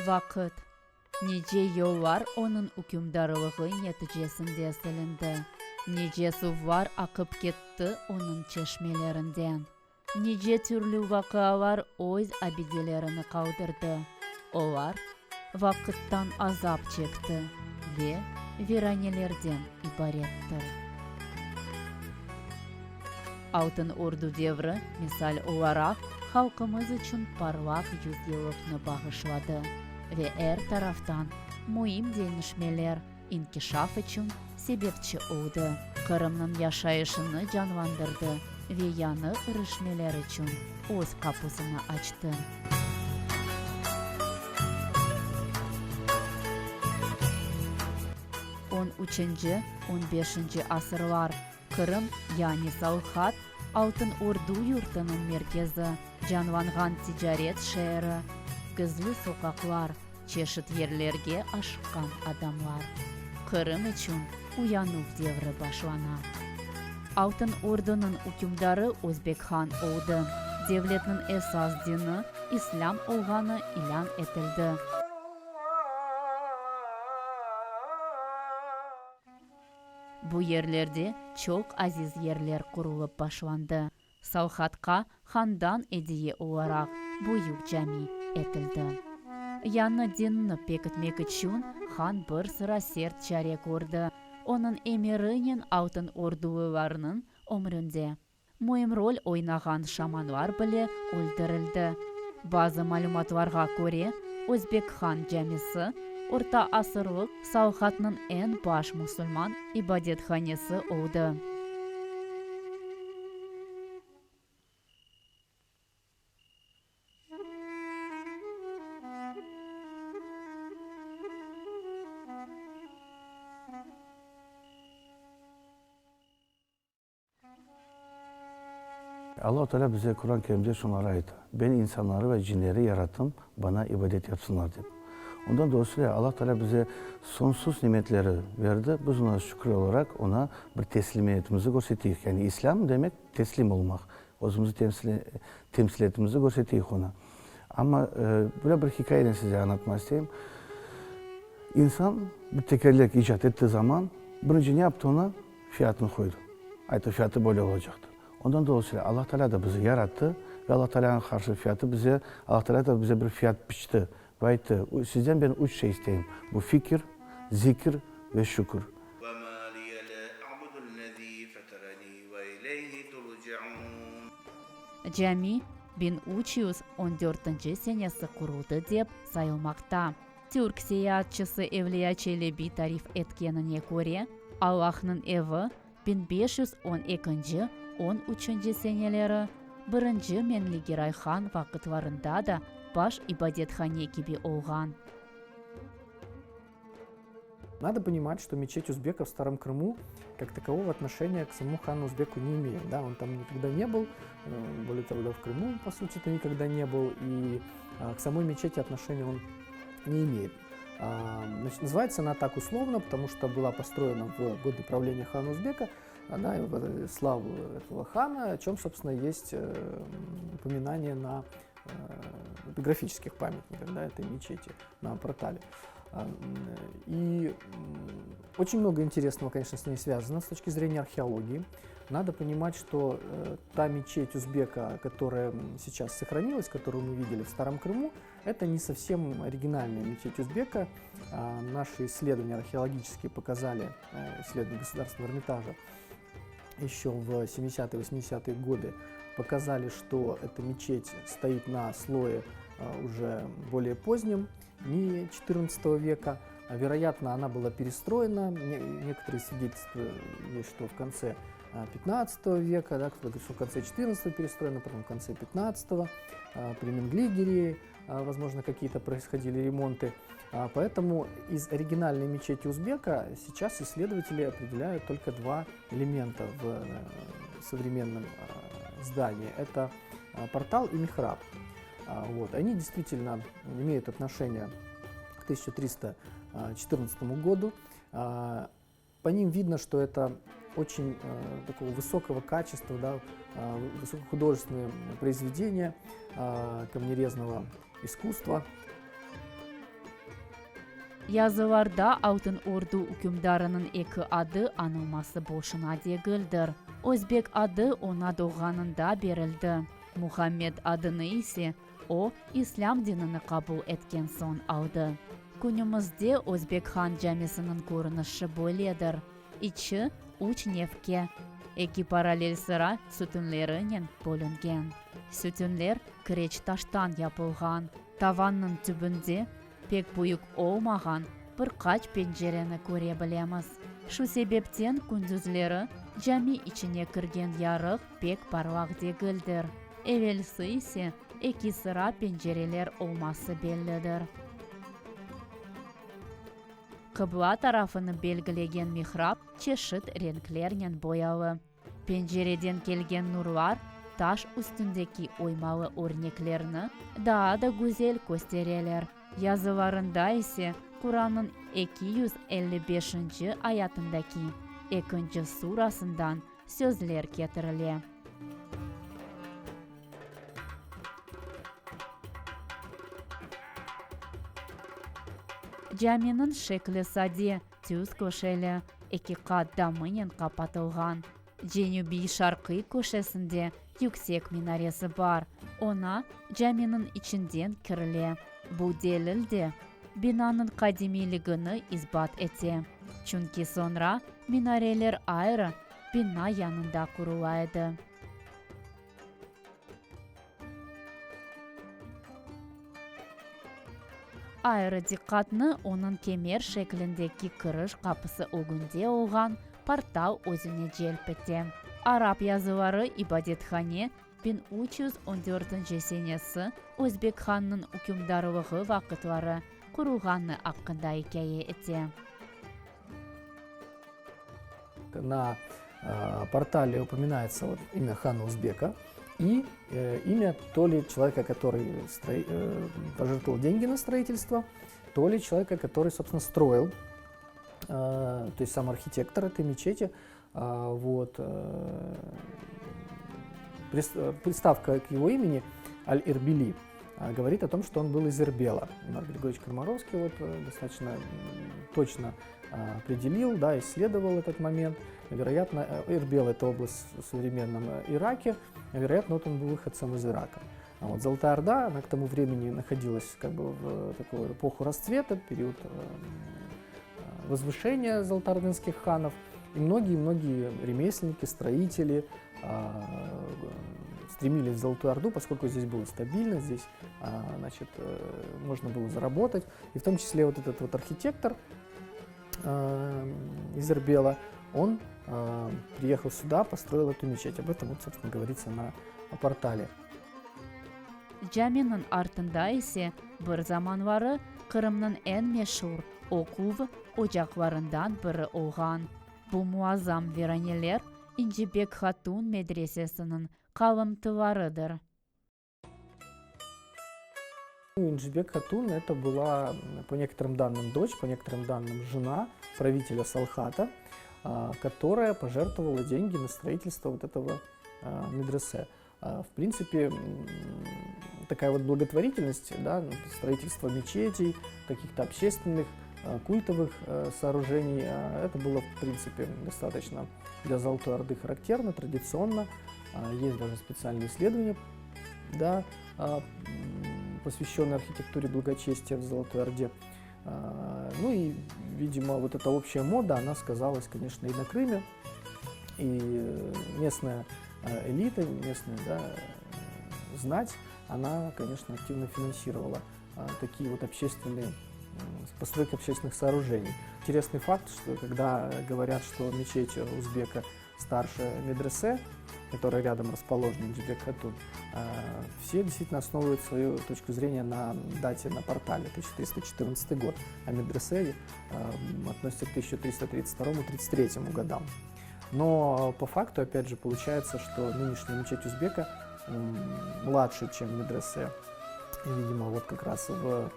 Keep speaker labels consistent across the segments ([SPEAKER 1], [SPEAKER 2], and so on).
[SPEAKER 1] Vaqıt. Nice yollar onıñ ükümdarlığı neticesinde silindi, nice suvlar aqıp ketti onıñ çeşmelerinden, nice türlü vaqialar öz abidelerini qaldırdı, olar vaqıttan azap çekti ve viranelerden ibarettir. Altın Ordu devri, misal olaraq, halqımız içün parlaq yüzyıllıqnı bağışladı ve er taraftan müim deñişmeler, inkişaf içün sebepçi oldı, Qırımnıñ yaşayışını canlandırdı ve yañı irişmeler içün öz qapusını açtı. On üçünci, on beşinci asırlar. Qırım, yani Salhat, Altın Ordu yurtınıñ merkezi, canlanğan ticaret şeeri, gizli soqaqlar, çeşit yerlerge aşıqqan adamlar. Qırım içün uyanuv devri başlana. Altın Ordunıñ ükümdarı Özbek han oldı. Devletniñ esas dini İslâm olğanı ilân etildi. Bu yerlerde çoq aziz yerler qurulıp başlandı. Salhatqa handan ediye olaraq büyük cami etildi. Yañı dinni pekitmek içün han bir sıra sert çare kördi. Onıñ emirinen Altın Ordulılarnıñ ömründe Müim rol oynağan şamanlar bile öldürildi. Bazı malümatlarğa köre, Özbek Han camisi orta asırlıq Salhatnıñ eñ baş musulman ibadethanesi oldı.
[SPEAKER 2] Allahu Teala bize Quran-ı Kerimde şunları ayta, Ben insanları ve cinleri yarattım, bana ibadet yapsınlar dep. Ondan dolayısıyla Allah Teala bize soñsuz nimetleri berdi, biz ona şükür olaraq ona bir teslimiyetimizi körseteyik. Yani İslâm demek teslim olmaq, özümizi temsiliyetimizi körseteyik ona. Amma böyle bir hikâyeni size añlatmaq isteyim. İnsan bir tekerlek icat ettiği zaman, birinci ne yaptı ona? Fiyatını qoydı. Ayttı, fiyatı böyle olacaqtır. Ondan dolayısıyla Allah Teala da bizi yarattı ve Allah Teala'nıñ qarşı fiyatı bize, Allah Teala da bize bir fiyat biçti ve ayttı, Sizden ben üç şey isteyim, bu fikir, zikir ve şükür.
[SPEAKER 1] Cami 1314 senesi quruldı dep sayılmaqta. Türk seyaatçısı Evliya Çelebi tarif etkenine köre, Allahnıñ evi 1512 on üçünci seneleri birinci Meñli Geray han vaqıtlarında da baş ibadethane kibi olğan.
[SPEAKER 3] Надо понимать, что мечеть Узбека в Старом Крыму как такового отношения к самому хану Узбеку не имеет. Да? Он там никогда не был, э, более того, да, в Крыму, по сути, это никогда не был, и а, к самой мечети отношения он не имеет. А, значит, называется она так условно, потому что была построена в годы правления хана Узбека, да, в славу этого хана, о чем, собственно, есть э, упоминание на э, эпиграфических памятниках да, этой мечети на портале. А, и очень много интересного, конечно, с ней связано с точки зрения археологии. Надо понимать, что э, та мечеть Узбека, которая сейчас сохранилась, которую мы видели в Старом Крыму, это не совсем оригинальная мечеть Узбека. А, наши исследования археологические показали, э, исследования Государственного Эрмитажа, еще в 70-е, 80-е годы показали, что эта мечеть стоит на слое э, уже более позднем, не 14 века. Вероятно, она была перестроена. Некоторые свидетельства есть, что в конце 15 э, века, да, кто-то говорит, что в конце 14 перестроена, потом в конце 15 при Менглигере, возможно, какие-то происходили ремонты. А, поэтому из оригинальной мечети Узбека сейчас исследователи определяют только два элемента в э, современном э, здании. Это э, портал и михраб. А, вот. Они действительно имеют отношение к 1314 году. А, по ним видно, что это очень э, такого высокого качества, да, э, высокохудожественные произведения э, камнерезного искусства.
[SPEAKER 1] Yazılarda Altın Ordu ükümdarınıñ eki adı añılması boşuna degildir. Özbek adı oña doğğanında berildi, Muhammed adını ise o, İslâm dinini qabul etken soñ aldı. Künümizde Özbek Han camisiniñ körünişi böyledir, içi üç nevke, eki parallel sıra sütünlerinen bölüngen. Sütünler kireç taştan yapılğan. Tavannıñ tübünde pek büyük olmağan bir qaç pencereni köre bilemiz. Şu sebepten kündüzleri cami içine kirgen yarıq pek parlaq degildir. Evelsi ise eki sıra pencereler olması bellidir. Qıbla tarafını belgilegen mihrap çeşit renklernen boyalı. Pencereden kelgen nurlar taş üstündeki oymalı örneklerni daa da güzel köstereler. Yazılarında ise Qurannıñ 255-nci ayatındaki ekinci surasından sözler ketirile. Caminiñ şekli sade, tüz köşeli, eki qat damınen qapatılğan. Cenübiy-şarqiy köşesinde yüksek minaresi bar, oña caminiñ içinden kirile. Bu delil de binanıñ qadimiyligini isbat ete, çünki soñra minareler ayrı bina yanında qurula edi. Ayrı diqqatnı onıñ kemer şeklindeki kiriş qapısı ögünde olğan portal özüne celp ete. Arap yazıları ibadethane 1314 senesi Özbek hannıñ ükümdarlığı vaqıtları qurulğanı aqqında ikâye ete.
[SPEAKER 3] На портале упоминается вот имя хана Узбека и имя то ли человека, который пожертвовал деньги на строительство, то ли человека, который, собственно, строил, то есть сам архитектор этой мечети. Вот. Приставка к его имени Аль-Ирбили говорит о том, что он был из Ирбела. Марк Григорьевич Комаровский вот достаточно точно определил, да, исследовал этот момент. Вероятно, Ирбел – это область в современном Ираке, вероятно, вот он был выходцем из Ирака. А вот Золотая Орда, она к тому времени находилась как бы в такую эпоху расцвета, период возвышения золотоордынских ханов. И многие-многие ремесленники, строители стремились в Золотую Орду, поскольку здесь было стабильно, здесь значит, можно было заработать. И в том числе вот этот вот архитектор из Ирбела, он приехал сюда, построил эту мечеть. Об этом, вот, собственно, говорится на портале.
[SPEAKER 1] Caminiñ artında ise bir zamanları Qırımnıñ eñ meşur oquv ocaqlarından biri olğan bu muazzam viraneler İncibek Hatun medresesiniñ qalımtılarıdır.
[SPEAKER 3] Инджибек Хатун это была, по некоторым данным, дочь, по некоторым данным, жена правителя Салхата, которая пожертвовала деньги на строительство вот этого медресе. В принципе, такая вот благотворительность, да, строительство мечетей, каких-то общественных, культовых сооружений, это было, в принципе, достаточно для Золотой Орды характерно, традиционно. Есть даже специальные исследования, да, посвященные архитектуре благочестия в Золотой Орде. Ну и, видимо, вот эта общая мода, она сказалась, конечно, и на Крыме, и местная элита, местная да, знать, она, конечно, активно финансировала такие вот общественные постройки общественных сооружений. Интересный факт, что когда говорят, что мечеть Узбека старше медресе, которая рядом расположена, Джибек-Хатун, все действительно основывают свою точку зрения на дате на портале 1314 год, а медресе относится к 1332-33 годам. Но по факту, опять же, получается, что нынешняя мечеть Узбека младше, чем медресе. И, видимо, вот как раз в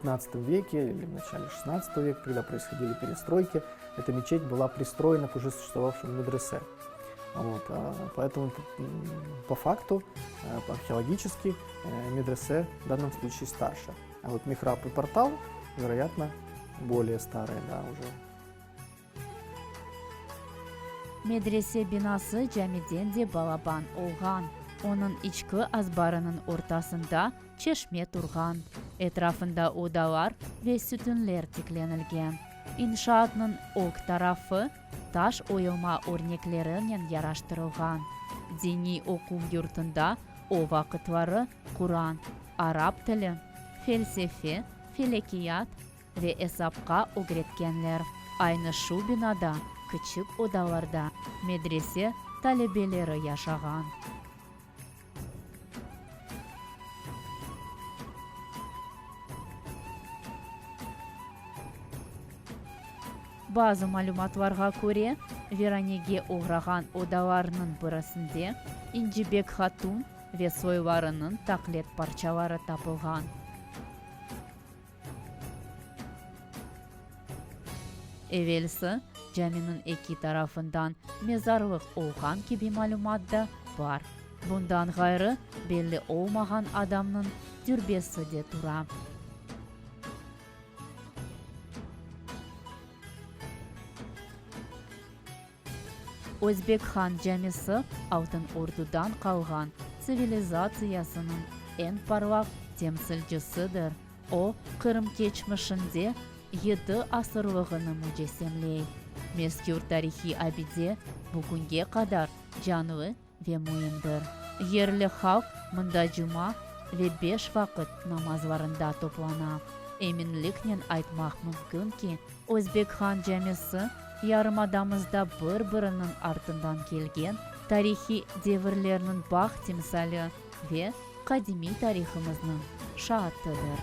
[SPEAKER 3] 15 веке или в начале 16 века, когда происходили перестройки, эта мечеть была пристроена к уже существовавшему медресе. Вот, поэтому по факту, археологически, медресе в данном случае старше. А вот михраб и портал Вероятно, более старые, да, уже.
[SPEAKER 1] Medrese binası camiden de balaban olğan. Onıñ içki azbarınıñ ortasında çeşme turğan, etrafında odalar ve sütünler tiklenilgen. İnşaatnıñ ög tarafı taş oyulma örneklerinen yaraştırılğan. Diniy oquv yurtunda o vaqıtları Quran, arap tili, felsefe, felekiyat ve esapqa ögretkenler. Aynı şu binada kiçik odalarda medrese talebeleri yaşağan. Bazı malümatlarğa köre, viranege oğrağan odalarnıñ birisinde İncibek hatun ve soylarınıñ taqlet parçaları tapılğan. Evelsi, caminiñ eki tarafından mezarlıq olğan kibi malümat da bar. Bundan ğayrı, belli olmağan adamnıñ dürbesi de tura. Özbek Han camisi Altın Ordudan qalğan tsivilizatsiyasınıñ eñ parlaq temsilcisidir. O, Qırım keçmişinde yedi asırlığını mücessemley. Mezkür tarihiy abide bugünge qadar canlı ve müimdir. Yerli halq mında cuma ve beş vaqıt namazlarında toplana. Eminliknen aytmaq mümkün ki, Özbek Han camisi yarımadamızda bir-biriniñ artından kelgen tarihiy devirlerniñ baht timsali ve qadimiy tarihımıznıñ şaatıdır.